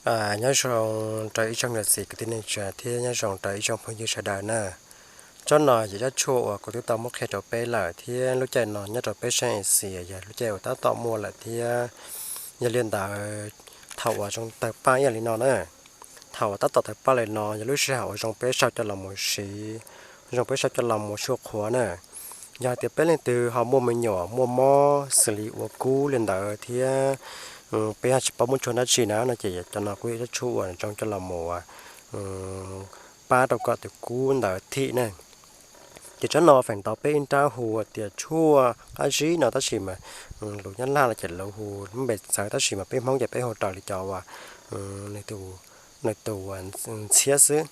Nyob zoo rau ib tsoom niam txiv kwv tij neej tsa thiab nyob zoo rau ib tsoom phooj ywg sawv daws na. Tsob no yog ib tsob tshuaj uas kuv twb tau muab qhia rau peb lawm thiab lub caij no nyob rau peb sab Asia yog lub caij uas tab tom muaj lawm thiab. Yog li ntawd, thaum uas zoo tawg paj ib yam li no na, thaum uas tab tom tawg paj li no yog lub sij hawm uas zoo peb sau coj los mus siv, zoo peb sau coj los mus tshuaj qhuav na. Yog hais tias peb leej twg ho muaj me nyuam muaj mob xws li ua kub li ntawd thiab peb ho tsis paub muab tshuaj dab tsi na no ces cov no kuj yog ib tsob tshuaj uas zoo coj los mus pab rau kom tus kub ntawd thim na. Ces tsob no feem ntau peb ib nrab hu tias tshuaj qab zib no tab sis mas lus Nyab Laj los ces lawv hu npe txawv tab sis mas peb Hmoob ces peb hu raws li cov uas nws tus ntxhiab xwb.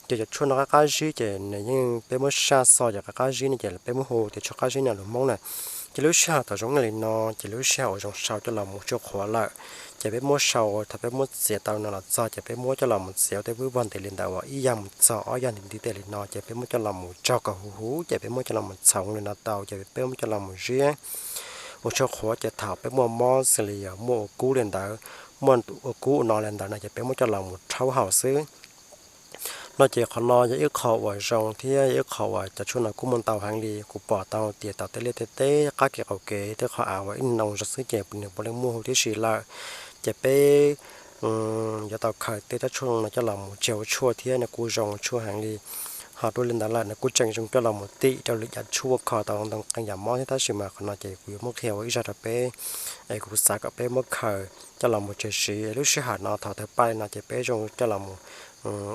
Ces cov tshuaj no qab qab zib ces nws yeej peb muab saj xo cov qab qab zib no ces peb muab hu tias tshuaj qab zib no lus Hmoob na. Ces lub sij hawm thaum zoo li no ces lub sij hawm uas zoo sau coj los mus tshuaj qhuav lawm, ces peb muab sau thaum peb muab txiav tau no los txog ces peb muab coj los mus txiav tej vwb vog ntev li ntawd uas ib yag mus txog ob yag ntiv ntiv tej li no ces peb muab coj los mus tsau kom huv huv ces peb muab coj los mus txhoov li no tau ces peb muab coj los mus ziab ua tshuaj qhuav ces thaum peb muaj mob xws li yog muaj ua kub li ntawd, muaj ua kub ua no li ntawd no ces peb muab coj los mus rhaub haus xwb. No ces qhov no yog ib qho uas zoo thiab yog ib qho uas cov tshuaj no kuj muaj ntau heev li. Kuv pom tau tias tom tej liaj tej teb qab kev qaum kev tej qhov av uas ib noo zog xwb ces nws puav leej muaj huv tib si lawm. Ces peb yuav tau khaws tej tsob tshuaj no coj los mus tseg ua tshuaj thiab nws kuj zoo tshuaj heev li. Ho dua li ntawd lawm nws kuj tseem zoo coj los mus tim rau lwm yam tshuaj kho tau ntoo qee yam mob thiab tab sis mas qhov no ces kuv yuav muab qhia ua ib zaj rau peb es kuv xav kom peb muab khaws coj los mus tseg siv lub sij hawm no thaum tawg paj li no ces peb zoo coj los mus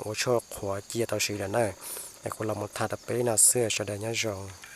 ua tshuaj qhuav cia tau siv lawm na. Es kuv los mus tham rau peb li no xwb, sawv daws nyob zoo.